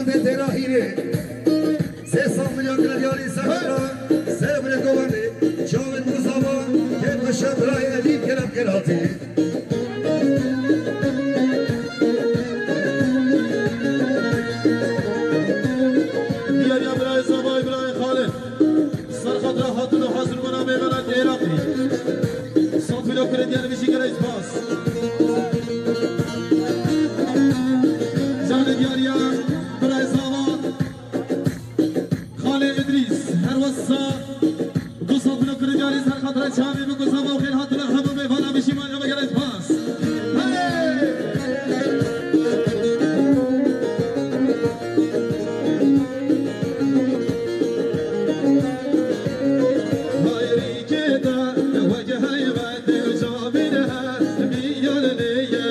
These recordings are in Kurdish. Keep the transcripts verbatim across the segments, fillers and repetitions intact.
Têra hîrê. Sê sed milyon krediyalî ser xatra, ser bile govendê. Çavên Muzava, kê meşe birayê Elî kerem kir hatî. Diyariya birayê Zavay, birayê Xalid. Ser xatra hatin û hazir bûna mêvanan Iraqî. Safîlo krediyalî bijî gelek spas. Canê diyariya birayê Zava. Xalê Îdrîs, her wesa du sed kilo krediyalî ser xatira çavê bi ku zava û xêr hatine hemû mêvana bijî mane ve gelek spas. Hey! Xeyrî kê de weke heybet û çavî de miyane neye.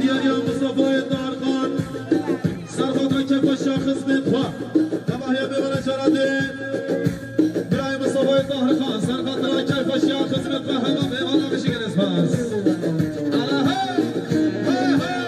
Diyariya Mustafayê Tarxan. Ser xatra kêfxweşiya xizmên xwe. Tevahiya mêvana cara dê. Birayê Mustafayê Tahir Xan, ser xatra kêfxweşiya xizmên xwe hema mêvana bijî gelek spas. Ala hey! Hey hey!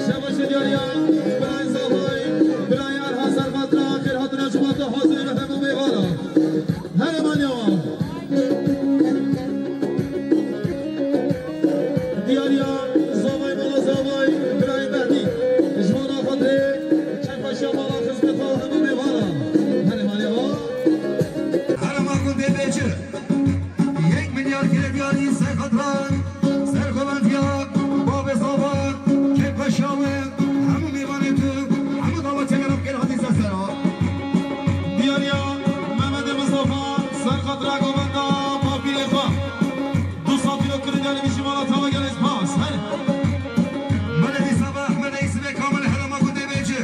Şebaşê diyariya, birayê Zavay, birayê Erha Serbat ra, xêr hatine cumata hazir hemû mêvana. Herêmaniya wan. Diyariya Zavay, mala Zavay, birayê Mehdî. Ji bo na xatirê kêfxweşiya mala xizmeta hemû mêvana. Herêmaniya wan. Herêma gundê Bêçi. Yek milyar krediyalî ser xatira, ser kolantiya bavê Zava, kêfxweşiya we, hemû mêvanê tu, hemû dawetiyê me re bi xêr hatî ser sera. Diyariya Mehmedê Mistefa, ser xatira govenda bapîrê xwe. Du sed kilo krediyalî bijî mala tava gelek spas. Her. Belê dîsa be Ehmedê Îsmê Kamil herêma gundê Bêçi.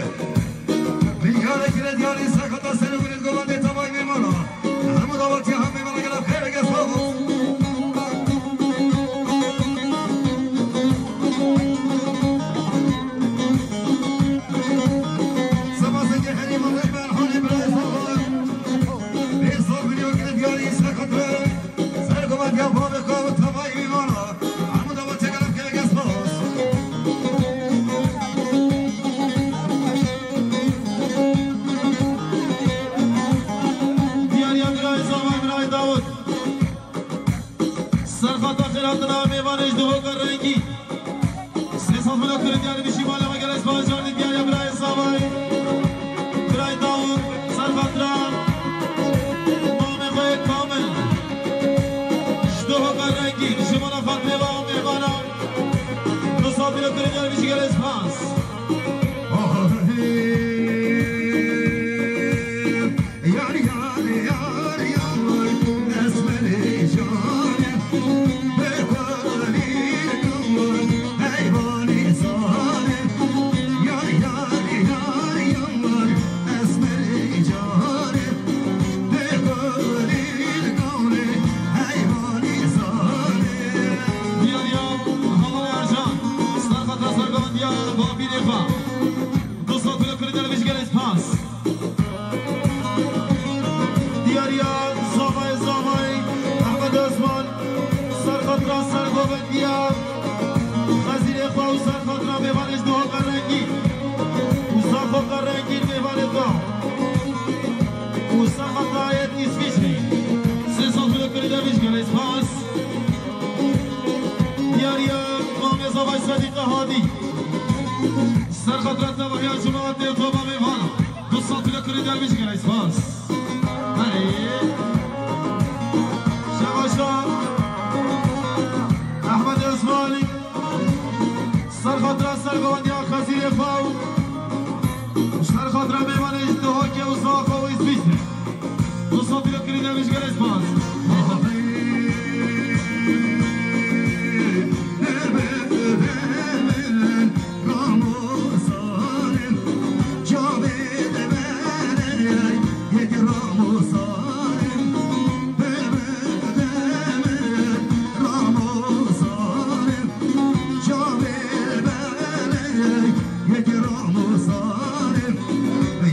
Milyarek krediyalî ser xatira serê winê govendê tavayî mêvana. Hemû dawetiya hemû mêvana gela xêr eke spas. Spas eke herî mala Berhanê birayê Zava. Bê sed milyon krediyalî ser xatira. Ser govetiya bavê xwe û tevayî mêvana. Hemû dawetê gel bi xêr eke spas. Rengî. Sê sed milo kirin diyar bişî mala me gelek spas cardî diyar ya birayê Zavay. Birayê Dawud, serxatra. Mamê xwe yê kamil. Ji dohoka rengî, ji mala Fatmê ve û mêvana. Du sed milo kirin diyar bişî gelek spas. Yar, yar, yar, yar, esmerê canê, bêkolî gawê, heyvanê zanê. Yar, yar, yar, yar, esmerê canê, bêkolî gawê, heyvanê zanê. Diyar ya, Hamal Ercan, serxatra sergovan diyar, bapîrê xwe. Du sed milo kirin diyar bişî gelek spas. Diyariya Zavayê Zavayê Ehmed Osman, serxatra sergovendiya xezîrê xwe û serxatra mêvanê ji dohoka rengî û zaxoka rengîn mêvanê xwe û serxatra yet Îsvîçrê. Sê sed milo kirin diyar bişî gelek spas. Diyariya Mamê Zavay Sedîqe Hadî, serxatra tevahiya cemaetê xwe ba mêvana. Du sed milo kirin diyar bişî gelek spas. Hey. Şevaşa Ehmed Osmanî. Serxatra sergovendiya xezîrê xwe û serxatra mêvanê ji Duhokê û Zaxo û Îsvîçrê. Du sed milo kirin diyar bişî gelek spas.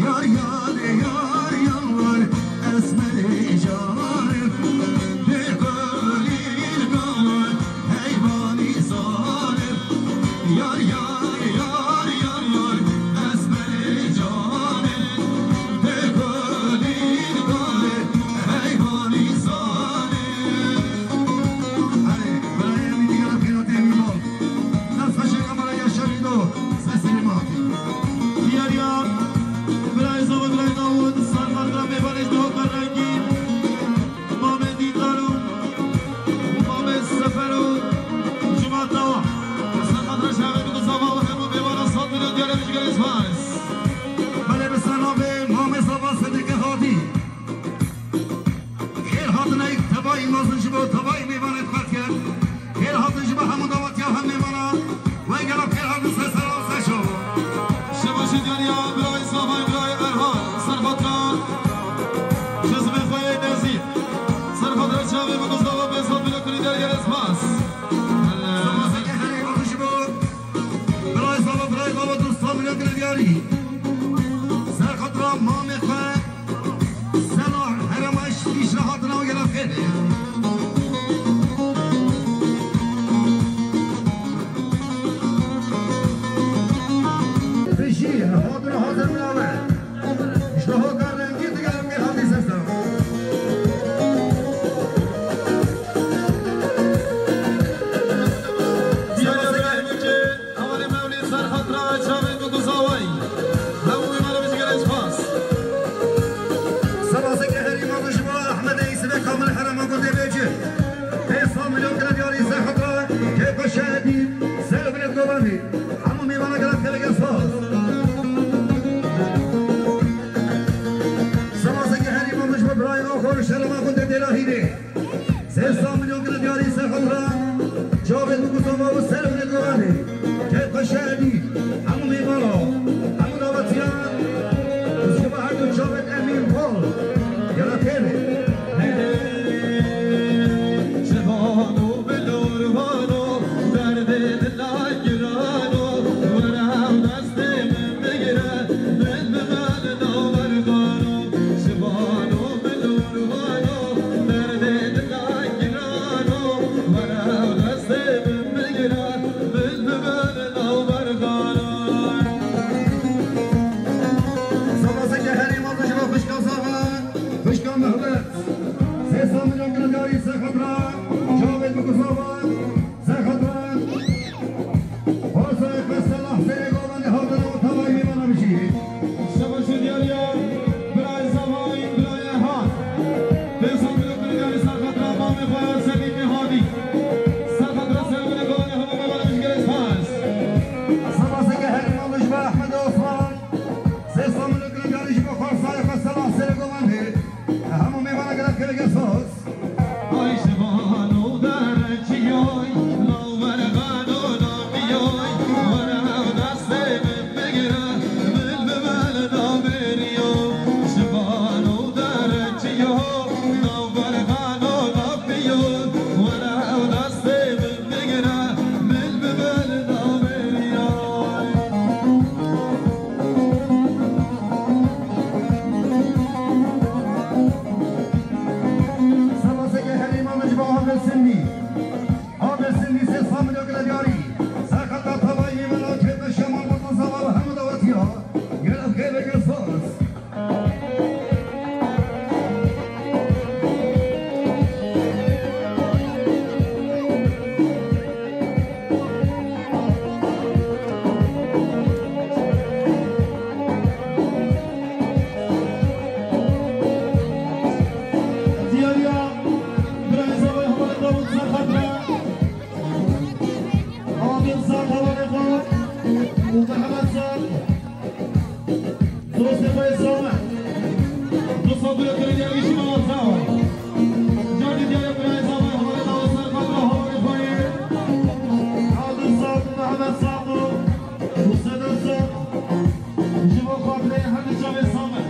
Yar, yar, yar, yar, esmerê canê, bêkolî gawê, heyvanê zanê. Yar, yar, yar, yar, yar, esmerê canê, bêkolî gawê, heyvanê zanê. Erê, birayê min digera xêratê min bol. Dest xweşê kamera Yaşar Îdo. Sesini matî. Diyariya birayê Zava, birayê Dawud, serxatra mêvanê ji dohoka rengîn. Mamê Dîdar û Mamê Sefer û cemaeta wan. Serxatra çavê min û Zava û hemû mêvana sed milo diyar bişî gelek spas. Belê bi ser navê Mamê Zava Sedîqê Hadî. Xêr hatine tevayî mezin ji bo tevayî mêvanê xwe dikin. Xêr hatin ji bo hemû dawetiya hem mêvanan. Wengera xêr hatin ser ser û ser çav. Şebaşê diyariya birayê Zavay, birayê Erhan, serxatra cizmê xwe yê nezî. Serxatra çavê min û Zava pênc sed milo kirin diyar gelek spas. Spaseke herî mezin ji bo birayê Zava, birayê Zava du sed milo kirin diyarî. Serxatra mamê xwe. Sela herema şîş re hatina û gela xêr be. Bijî, hatina hazir binawe. Ji dohoka rengî digel em gel hatî ser ser. Diyariya Îbrahîmî ke Hevalê Mewlîd serxatra çavên min û Zavayî. Hemû mêvanan bişî gelek spas. Samet. Du sed kilo kiriye, gişî mala çawa. Canî diyarê birayê Samet, havalê dawî ser xatra havalê xwe yê. Abdul Samet, Mehmet Samet, Hüseyin Samet. Ji bo xatirê her du çavê Samet.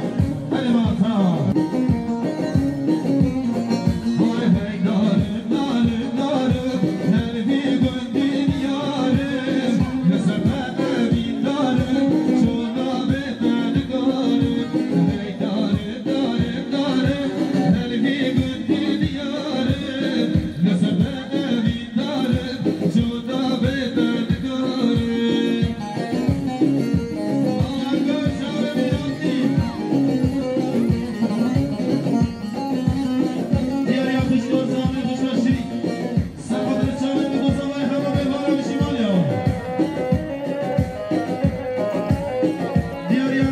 Erê mala çawa. Vay hey darim, darim, darim, her vî gundî diyarim, li ser te evîn darim, çûna bê te nikarim. Hey darim, darim, darim, her vî gundî diyarim, li ser te evîn darim, çûna bê te nikarim. Awa goşa wê bî yatî. Diyariya xwişka Zalê, xwişka Şirî. Ser xatirê çavê min, doza wê hema bê vara min şîmaliya. Diyariya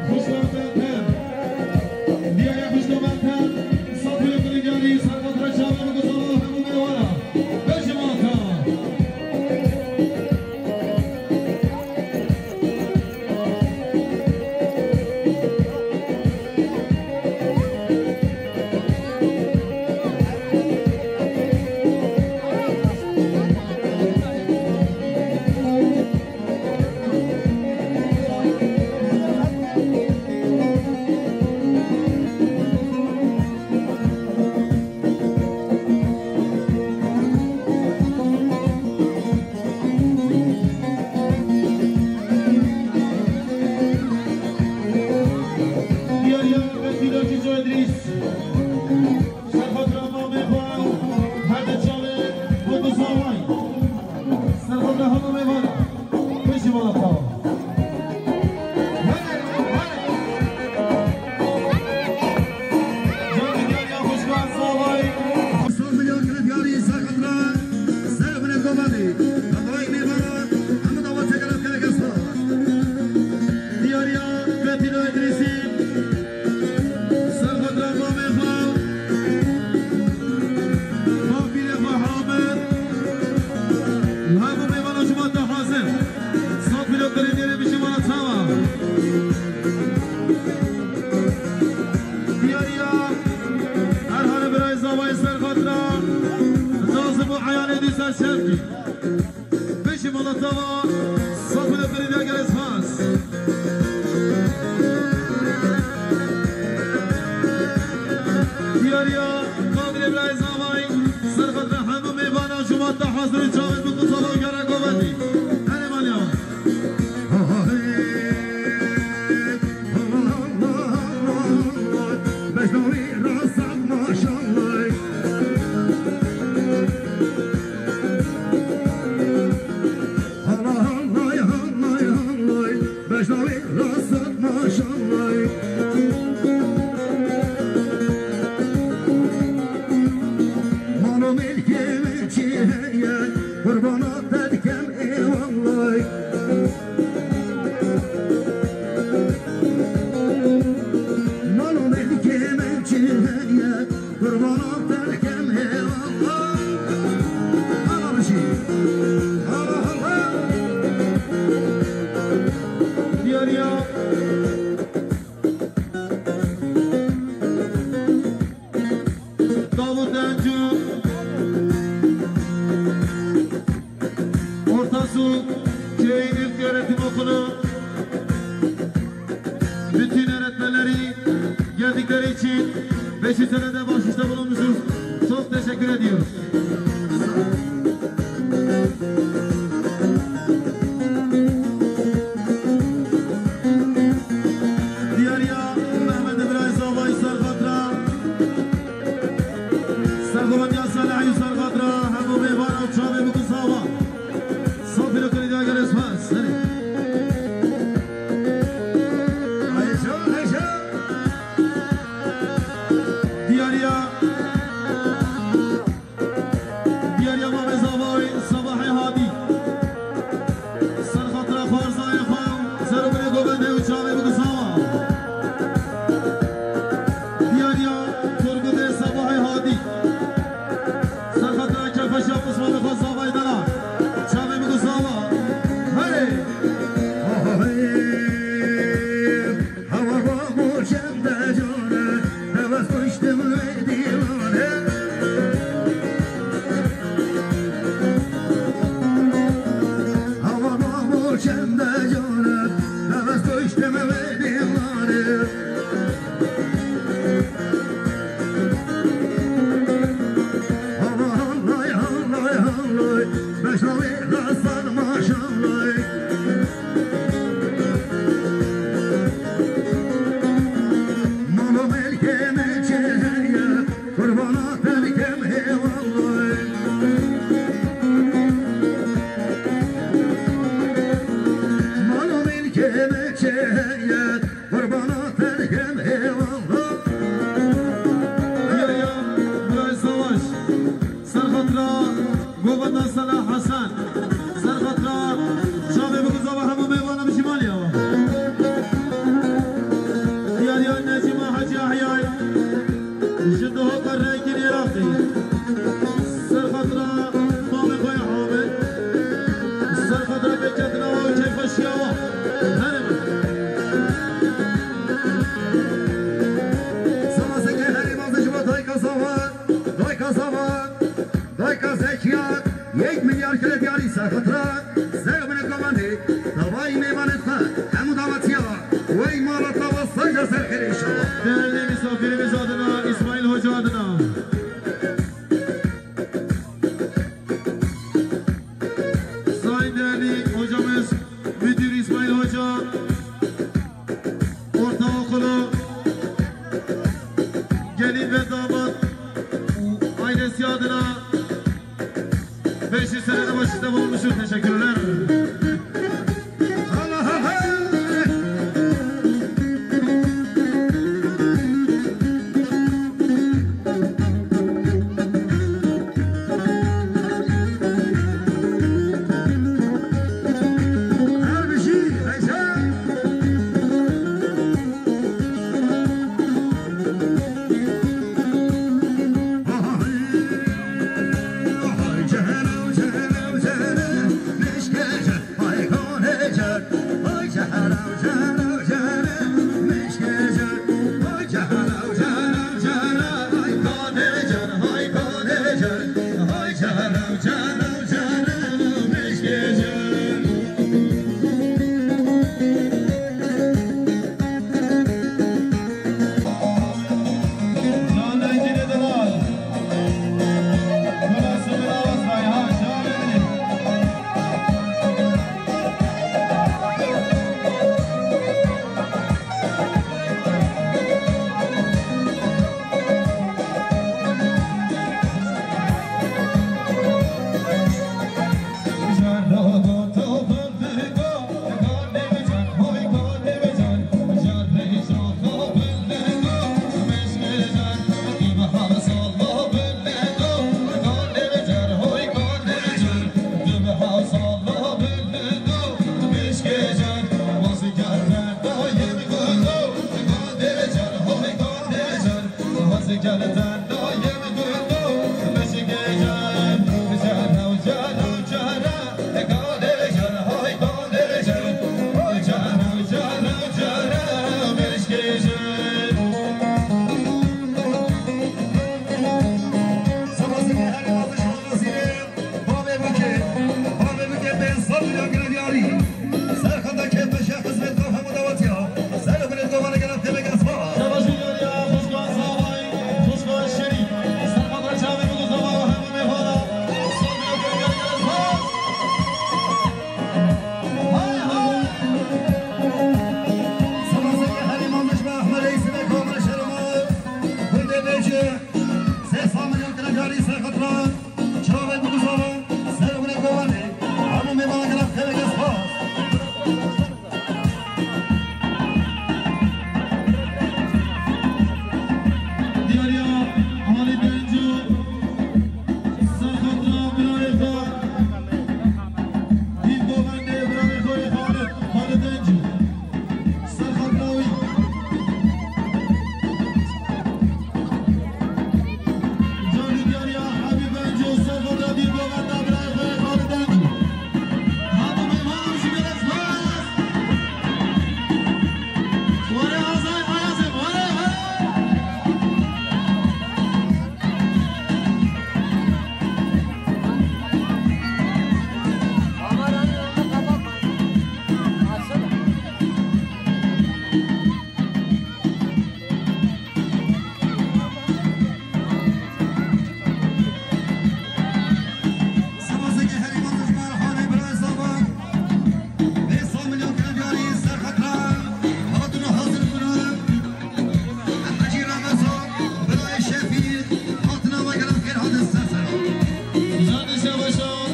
xwişka Meltem. Diyariya xwişka Meltem. Sed kilo kirî diyarî, ser xatirê çavê min, doza wê hema bê vara. Beşê mala te. Diyariya Betîla Cîco Îdrîs. Ser xatira mamê xwe, her di çavê xwe bi zawayî. Ser xatira hemû mêvanan. Pêşî mala xwe. Sazî diyar ya xwişka zavayî. Sazî diyar kiri diyarî ser xatira. Ser binê govendî. Zavayî mêvana. Hemû dawa tekelat kereke saz. Diyariya Betîla Îdrîsî. Ser xatira mamê xwe, bavîrê xwe Hamid, hemû mêvana ji me te hazir. Sed kilo kirî dêrê bijî me re çawa. Diyariya Erhanê birayê zavayê ser xatira, Nazim û Eyanê dîsa şevkî. Beşî mala te va, safile berî de gelê spas. Diyariya Qadirê birayê zavayî, ser xatira hemû mêvana ji me te hazirî çavê bikin sala û gere govendî. Erê maliya. Beşnavî rasat maşallah. Halay, halay, halay, halay. Beşnavî rasat maşallah. Mano milkê min çi heye, qurbana te dikem ê wallay. Mano milkê min çi heye, qurbana te dikem ê wallay. Hala bijî. Hala, hala. Diyariya. Davut Encu, Ortasu Köyü İlköğretim Okulu, bütün öğretmenleri geldikleri için beşi senede bahşişte bulunmuşuz. Çok teşekkür ediyoruz. Diyariya Mehmet Ibrahim Zavay ser xatira. Serxovan ya Salih Ayû ser xatira. Hemû mêvan ew çavê bikin sawa. Safî li kirî diya gelê spas. Serê. Ayşe, Ayşe. Diyariya. Xitra, ser binê govandê, davayî mêvanê xwe, hemû dawetiya, wey mala tava saja ser xêrê inşallah. Değerli misafirimiz adına, İsmail Hoca adına. Sayın değerli hocamız, müdür İsmail Hoca, ortaokulu, gelin ve damat ailesi adına beşer senede bahşişte bulunmuştur. Teşekkürler. Bavê bike, bavê bike, pênc sed milyon girê diyarî. Serxeta kêfeşe xizmet xwe hemû dawetiya. Ser binê govane gelen têleke spas. Savaşî diyariya, xwişka Zavay, xwişka Şerîf. Serxeta çavê min û Zava û hemû mêvana. Sed milyon girê diyarî spas. Hay hay. Savaşê herî mandiş be Ehmed Reisî ve Kamil Şerima. Gundê Bêçi. Sê sed milyon girê diyarî Serxeta. Çavê biguzava, ser binê govane, hemû mêvana gelen têleke spas. Diyariya Halî Denco, Serxeta birayê xwe, dîv govendê birayê xwe yê Xalid, Xalid Denco. Serxeta wî. Canî diyariya Habîb Enco, serxeta dîv govenda birayê xwe Xalid Enco. Hadi meymanım ji gelin spas. Were Azay Ayazê, were, were. Sivaseke herî mezin ji Merhanê birayê Zava. Vê sed milyon girê diyarî Serxeta hatine hazir bûne. Hecî Remezan, birayê Şefî, hatine vegerin xêr hatin ser sera. Canê şeveşan,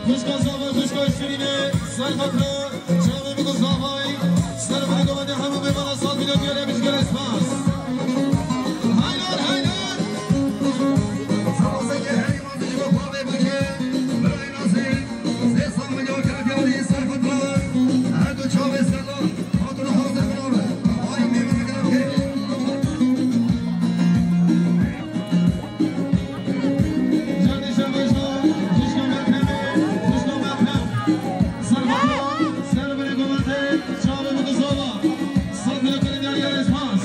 xwişka Zava, xwişka Şirînê, Serxeta. Çavê min û Zavayî, ser binê govendê hemû mêvana sed milyon diyarî, bijgere spas. Haydar, haydar. Sivaseke herî mezin ji bo bavê bike, birayê Nazî, sê sed milyon girê diyarî Serxeta. Her du çavê Sela, hatine hazir bûne. Ay mêvana girê diyarî. Canê şeveşan, xwişka Melhemê, xwişka Melhem. Serxeta, ser binê govendê, çavê min û Zava. Sed milyon girê diyarî, gelek spas.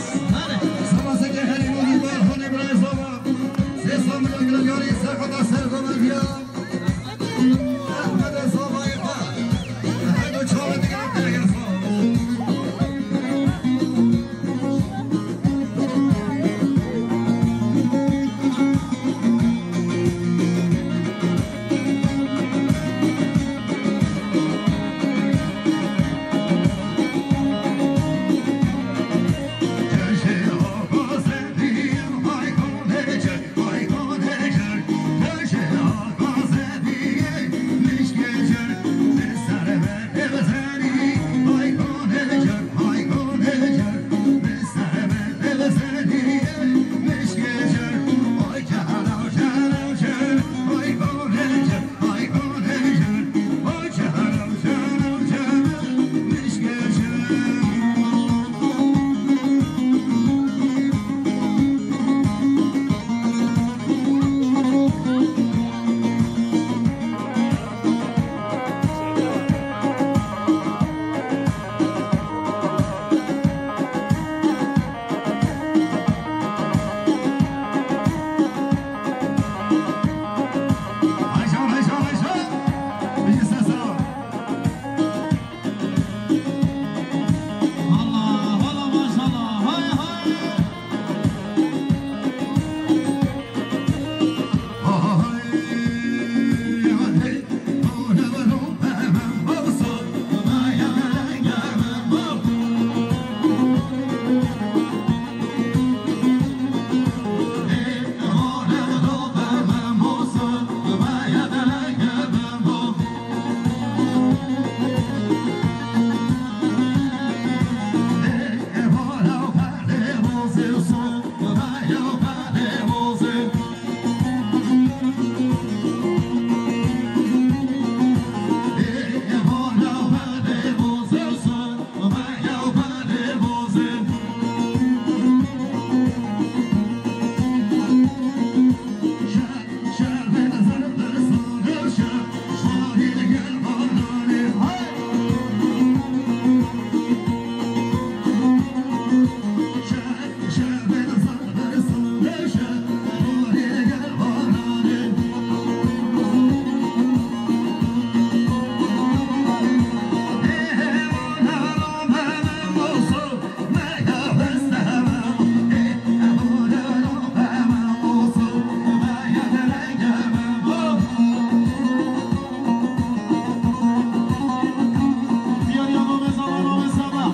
Diyariya navê Zava, navê Seba.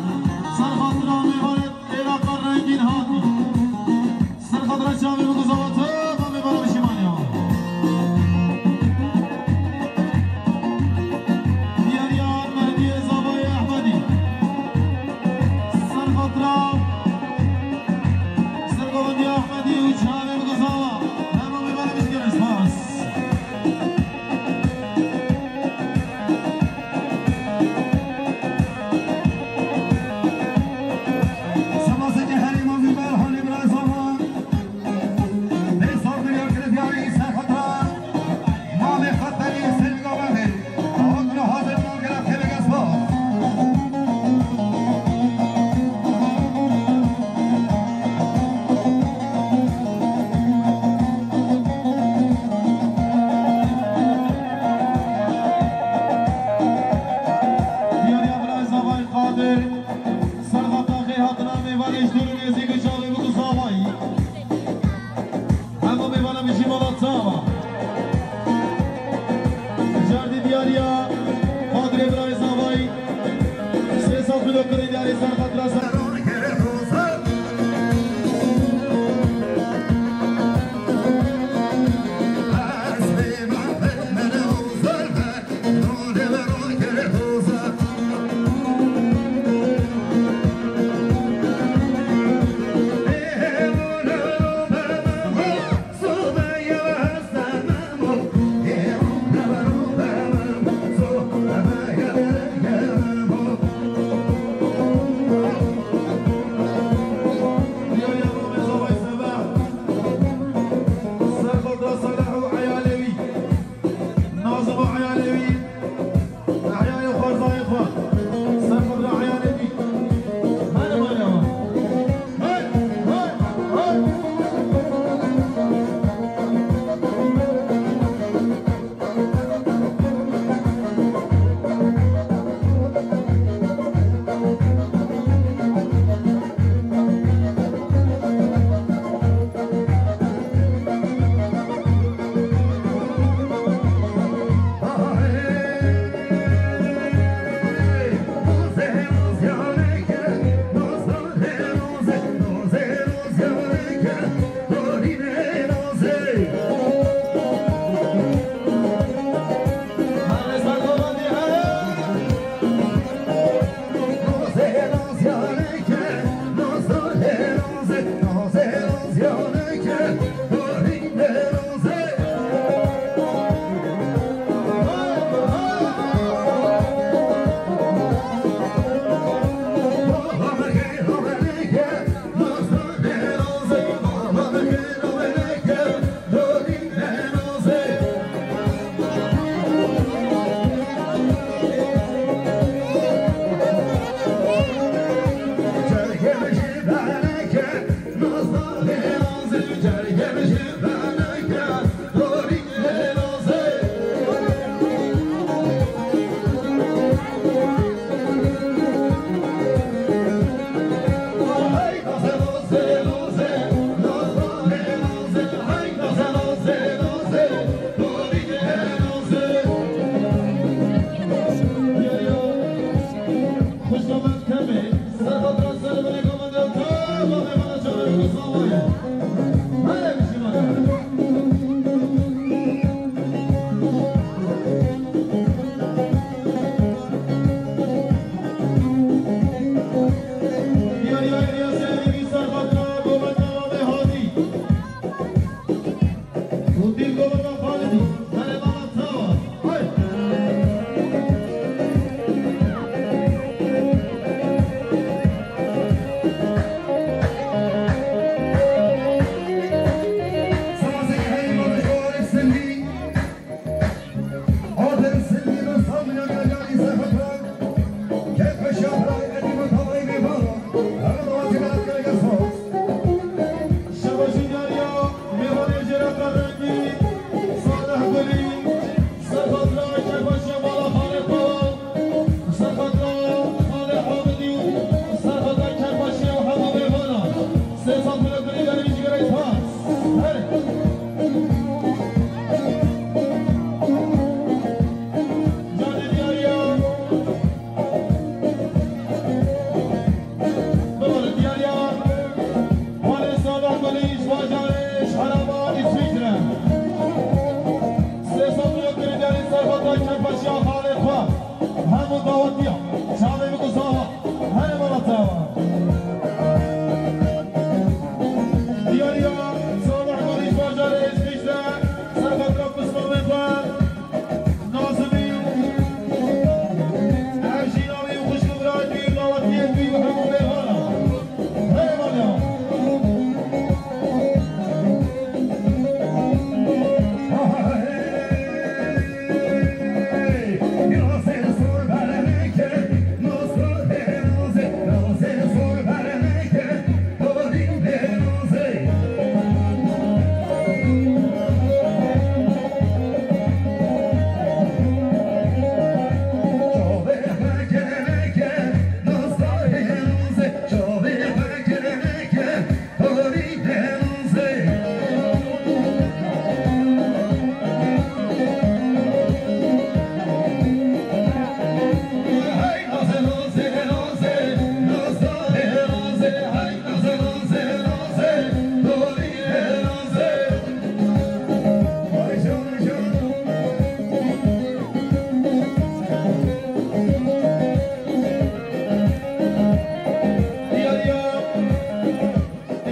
Ser xatira mêvanê Êraqa rengîn hatî. Ser xatira çavê min ku zava te, mamê bala pişîmaniya. Diyariya Mehdiyê Zavayê Ehmedî. Ser xatira, ser govendî Ehmedî û çavê min ku zava. Her mamê bala pişkere spas. Sema seke herî mezin ber holê bira zava. Bê sor dinya kirê diyarî ser xatira. Mamê xaterî Sêrî Govendê. Awa guna hazir nan gera xêleke spas. Diyariya birayê Zavayê Qadir, ser xata xêr hatina mêvanê ji dûr û nêzîk û çavê bik û zavayî. Hemû mêvana bijî mala çawa. Cardî diyariya Qadirê birayê Zavayî, sê sed kilo kirê diyarê ser xatira ser. Ser xwe da Salah û Eyalewî. Nazim û Eyalewî. Ehyayê xwarzayê xwe. Ser xwe da Eyalewî. Hadi bana. Hey, hey, hey.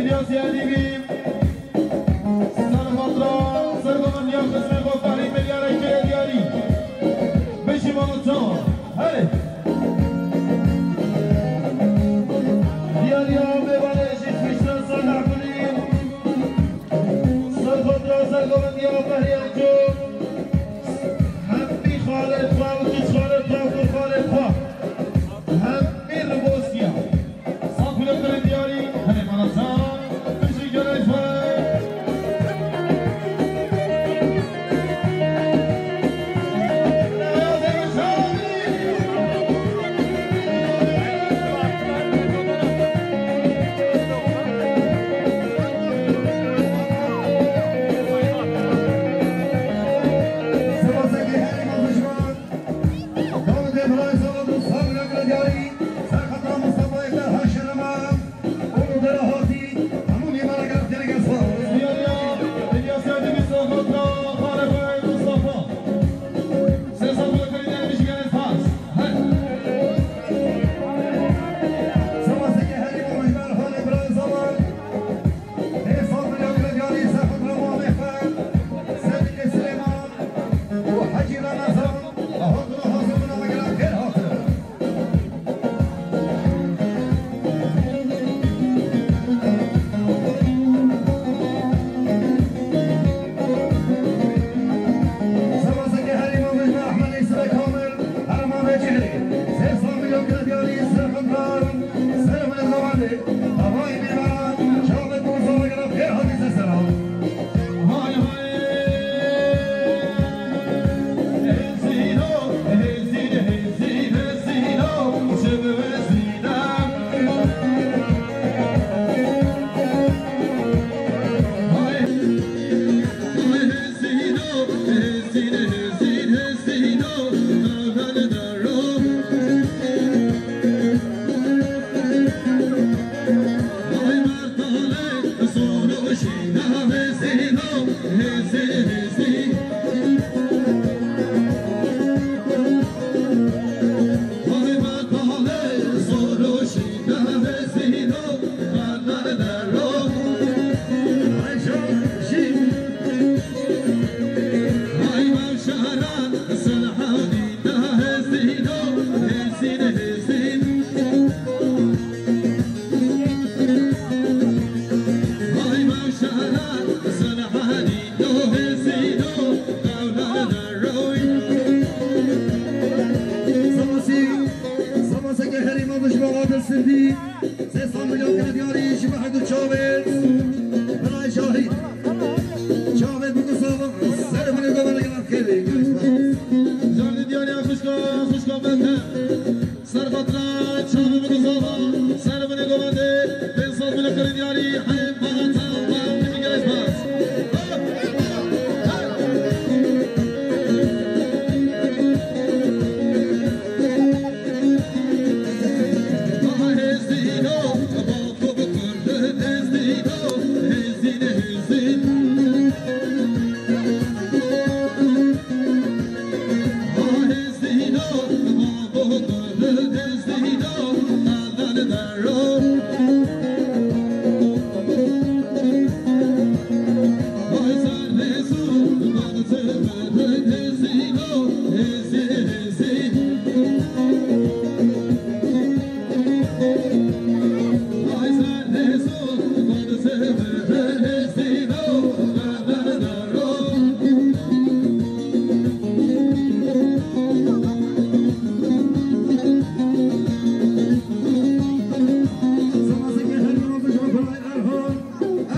Siyasî Edîbî, ser xatira sergovendiya xizmê xwe Fehrî Milyarê kire diyarî. Bijî mala çawa. Herê. Diyariya mêvanê jî piştre ser nexwilî. Ser xatira sergovendiya Fehrî Encû. Hemî xalê xwe û tu xalê xwe û xalê xwe. Hemî ribosiya. Saf bile kirin diyarî, herê mala çawa, bijî gelê xwe. Sivaseke herî mezin ji wan. Dawidê Miray Zala du sal bile kirin diyarî, ser xatira Mustafayê Ferhan Şirema. Û dera hatî, hemû mîmara gelek gelek spas. Diyariya, Diyariya Serdî Mustafa, Xalê Xwe Mustafa. Sê sal bile kirin diyarî, bijî gelê spas. Hey. Sivaseke herî mezin ji wan Xalê Bira Zala. Pênc sal bile kirin diyarî, ser xatira mamê xwe Sedîqê Silêman û Hecî Remezan, hatina hazir bûna me gelek xêr hatin. Sivaseke herî mezin ji Ehmed Nêsirê Kamil, Herêma Necihê. Sê sal milyon kirin diyarî, ser xatira Serê min ê Zewanê, havayê mêvanan, çavê ku zava gera xêr hatî ser seran. Hay hay. Hezîno, hezîn, hezîn, hezîno, çi bi hezîna. Hay, hay, hezîno, hezîn, hezîn, hezîno, tavle dero. Ay mertale, zoro şîna hezîno, hezî, hezî. Ay mertale, zoro şîna hezîno, tavle dero. Ay şa, şî. Ay mevşara, Selahadîn. Sivasê, sivaseke herî mezin ji bo Adil Sindî. Sê sed milyon kirin diyarî ji bo her du çavê. Birayê Şahîd. Çavê bigusava, ser binê govana gela kevê. Jardî diyariya xwişka, xwişka Mete. Ser xatira çavê bigusava, ser binê govendê. Pênc sed milyon kirin diyarî, heyv bana tam, bana tam, gelek spas.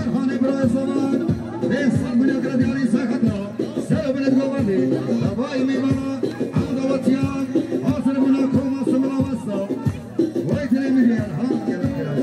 Erhanê birayê Zeman, pênc sed milyon kirin diyarî ser xeta. Ser binê govendê, havayê mêvana, ew dawetiyan, hazir bûna koma Simila Westa. Vay dilê min Erhan, gelek gelek.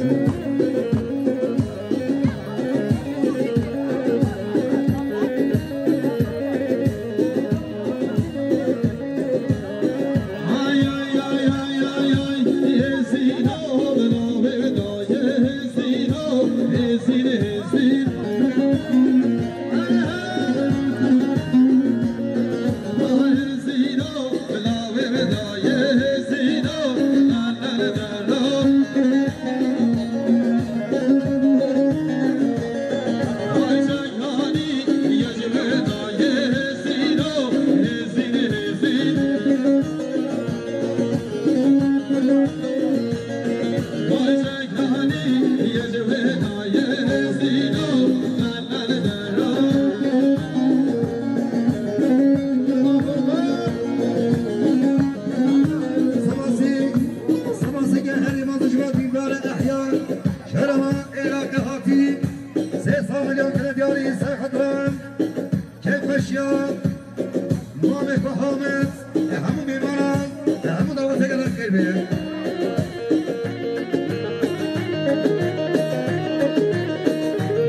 Sê sed milyon krediyarî ser xetiran. Keyfxweşiya mamê xwe Hamed, e, hemû mêvanan, e, hemû daweteke xêr bê.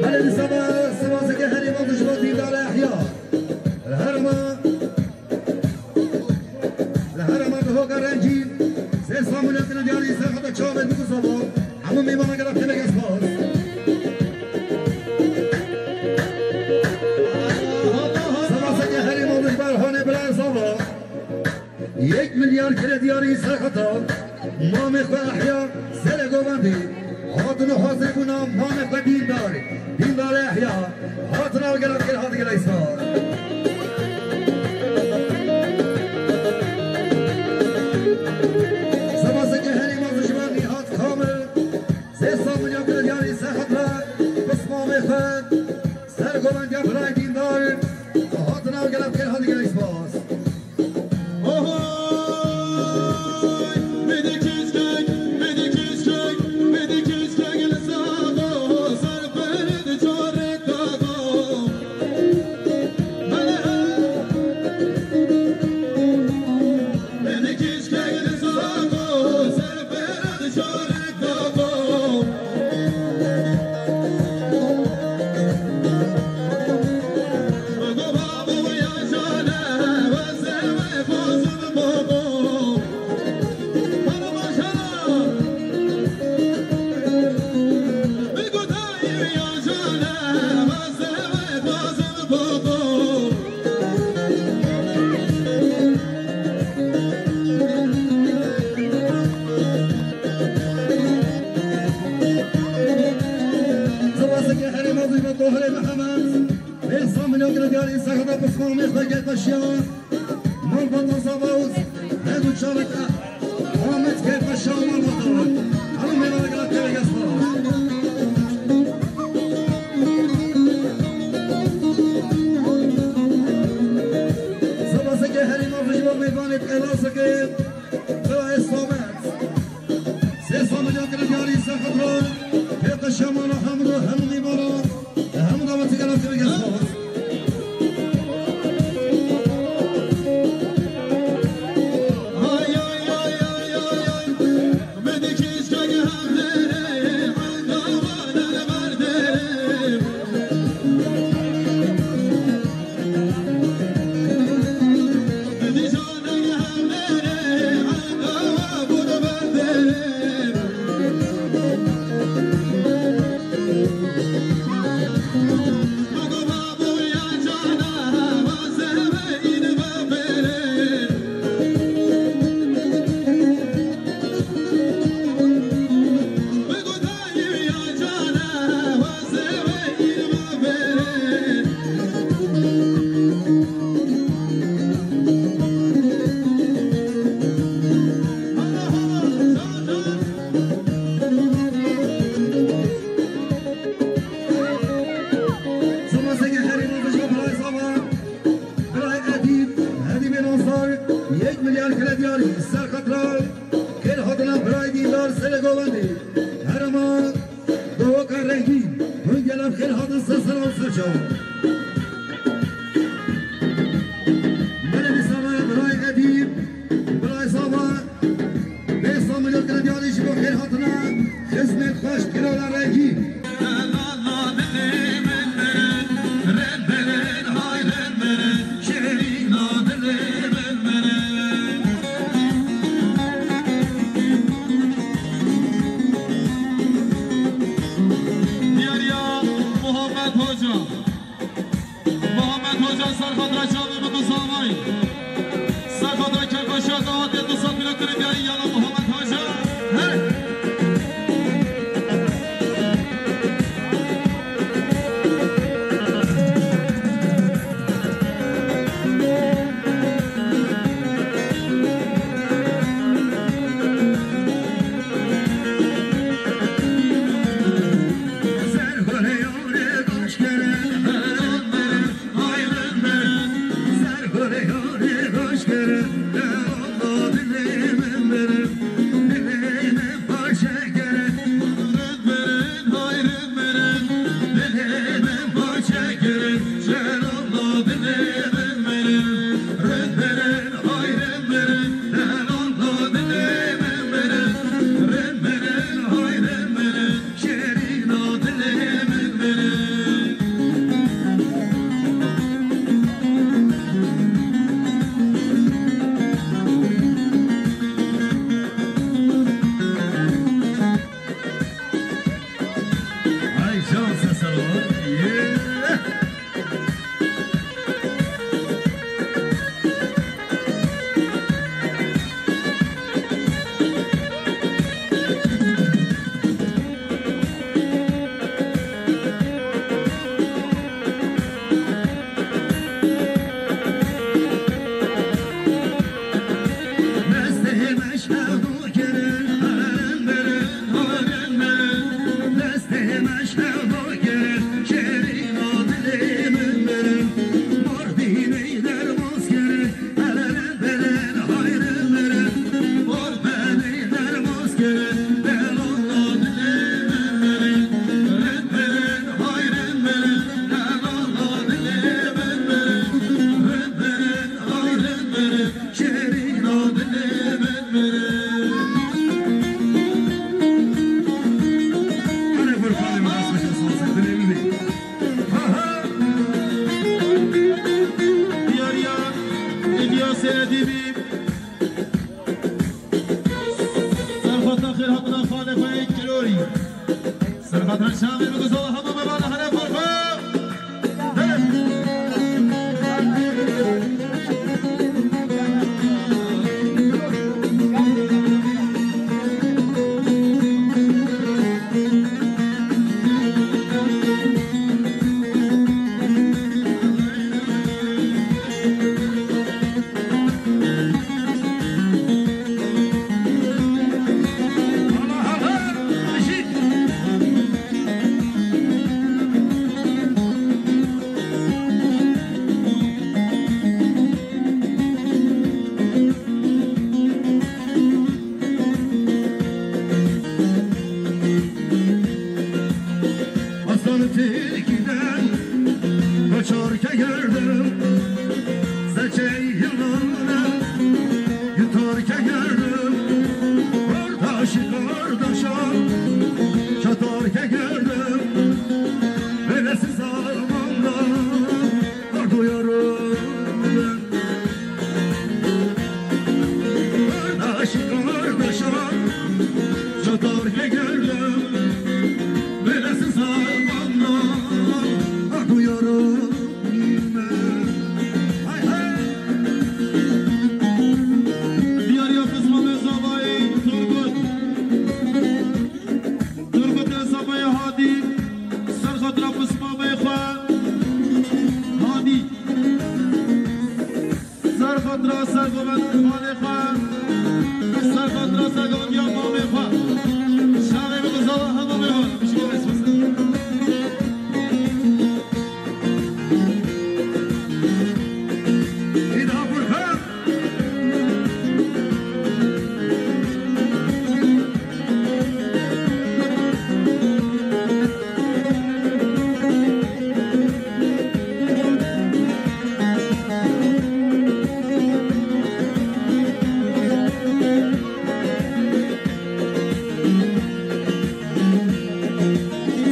Belê dîsa me sibaseke herî mezin ji bo dîndar Ehya. Li herêma, li herêma Duhoka Rengîn, sê sed milyon krediyarî ser xeta çavê dû sava. Hemû mêvanan gelek gelek spas. Sibaseke herî mezin ji bo Erhanê birayê sava. Yek milyar krediyarî ser xeta mamê xwe Ehya Serê Govendî. Hatin û hazir bûna mamê xwe dîndar, dîndar Ehya. Hatina gelek gelek, hatina gelek spas. Sibaseke herî mezin ji bo Nîhat Kamil. Sê sed milyon krediyarî ser xeta pismamê xwe Serê Govendiya birayê dîndar. Hatina gelek gelek, hatina gelek spas. Sibaseke herî mezin ji bo Tohirê Mihemed. Pênc sed milyon krediyarî ser xeta pismamê xwe Keyfxweşiya. Malbata Zavauz, her du çavek Ahmet Keyfxweşiya malbata. Hemû mêvanan gelek gelek spas. Sibaseke herî mezin ji bo mêvanê Qelaseke. Birayê Samet. Sê sed milyon krediyarî ser xeta Keyfxweşiya mala Hamid û hemû mêvanan, hemû daweteke gelek gelek spas. Sibaseke herî mezin ji bo birayê Zava, birayê Edîb, Edîbê Nasar, yek milyar krediyarî ser xetira kêl hatina birayê dîndar Serê Govendî. Herêma Dohoka Rengîn, hûn gelek xêr hatin ser sera û ser çav. Belê dîsa me birayê Edîb, birayê Zava, pênc sed milyon krediyarî ji bo xêr hatina xizmên xweş Kirara Rengîn. Diyariya Muhammed Hoca. Muhammed Hoca ser xatira çavê min bi zavayî. Ser xatira Kerkoşa dawetê du sed kîlometre diyarî yana Muhammed Hoca. Hey! Can sesler var. Yeah. Şêrîna dilê min mirin. Hane Furkanê min, ez dilê min bî. Ha, ha. Diyariya Îlyasê Edîbî. Serxwata xêr hatina xalê xwe yê Kirorî. Serxwata şamê bi guzala hema me bala hene Furkan. Aslan tilkiden kaçarken gördüm, seçey yılanı yutarken gördüm. Kardeş kardeşe çatarken gördüm. Böylesi zamanda ardıyorum ben. Kardeş kardeşe çatarken gördüm. Böylesi zamanda ardıyorum ben. Hay hay. Diyar Yavuz Mehmet Zavayê Turgut. Turgut Reza Bey Hadî, ser xatira pismamê xwe. Hadî. Ser xatira sergovend xalê xwe. Ser xatira sergovendiya mamê xwe. Şaxê bi guzala hema mêvan. Bişkê resmese. Îda Furkan.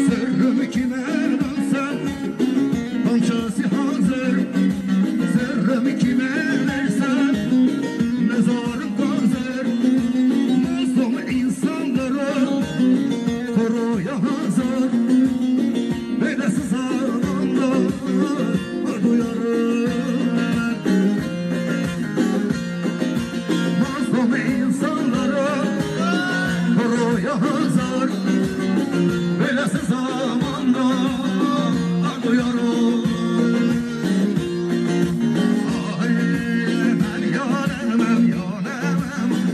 Sırrım kime versen, Pancası hazır, sırrım kime versen, mezarım hazır, mazlum insanları koruya hazır. Böylesi zamanda duyarım ben. Mazlum insanları koruya hazır. Böylesi zamanda arıyorum. Ay, Meryem, Meryem, Meryem,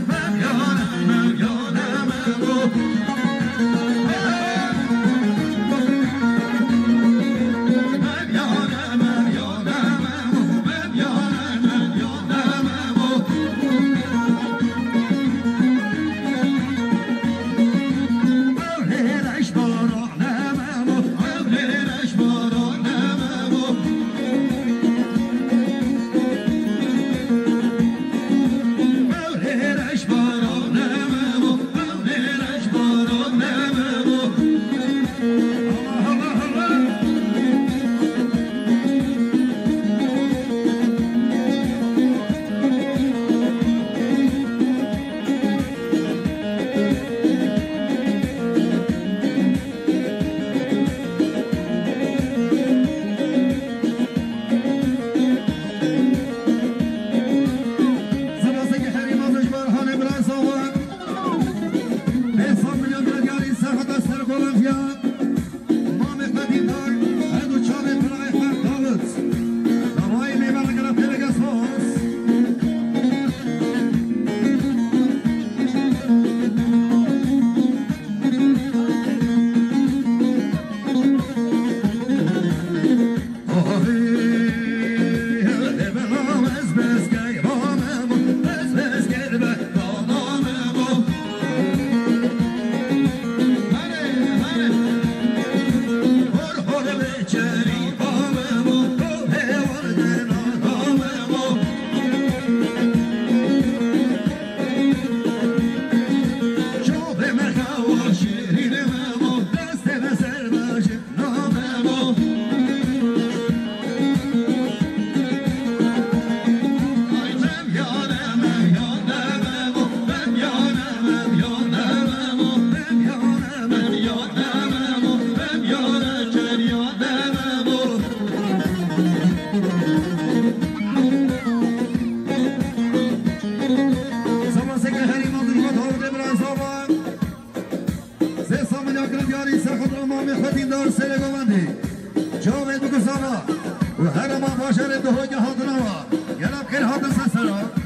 Meryem, Meryem, Meryem. Her du çavê birayê xwe dawit. Davayê mêvanekira têvege spas. Saman seke herî mezin got hawdê bira saman. Sê saman yakın diyarî serxwet Îmamê Xwetîndar Serê Govendî. Çavê Dukusana û herema bajarê Duhokê hatina wa. Gela xêr hatin ser sera.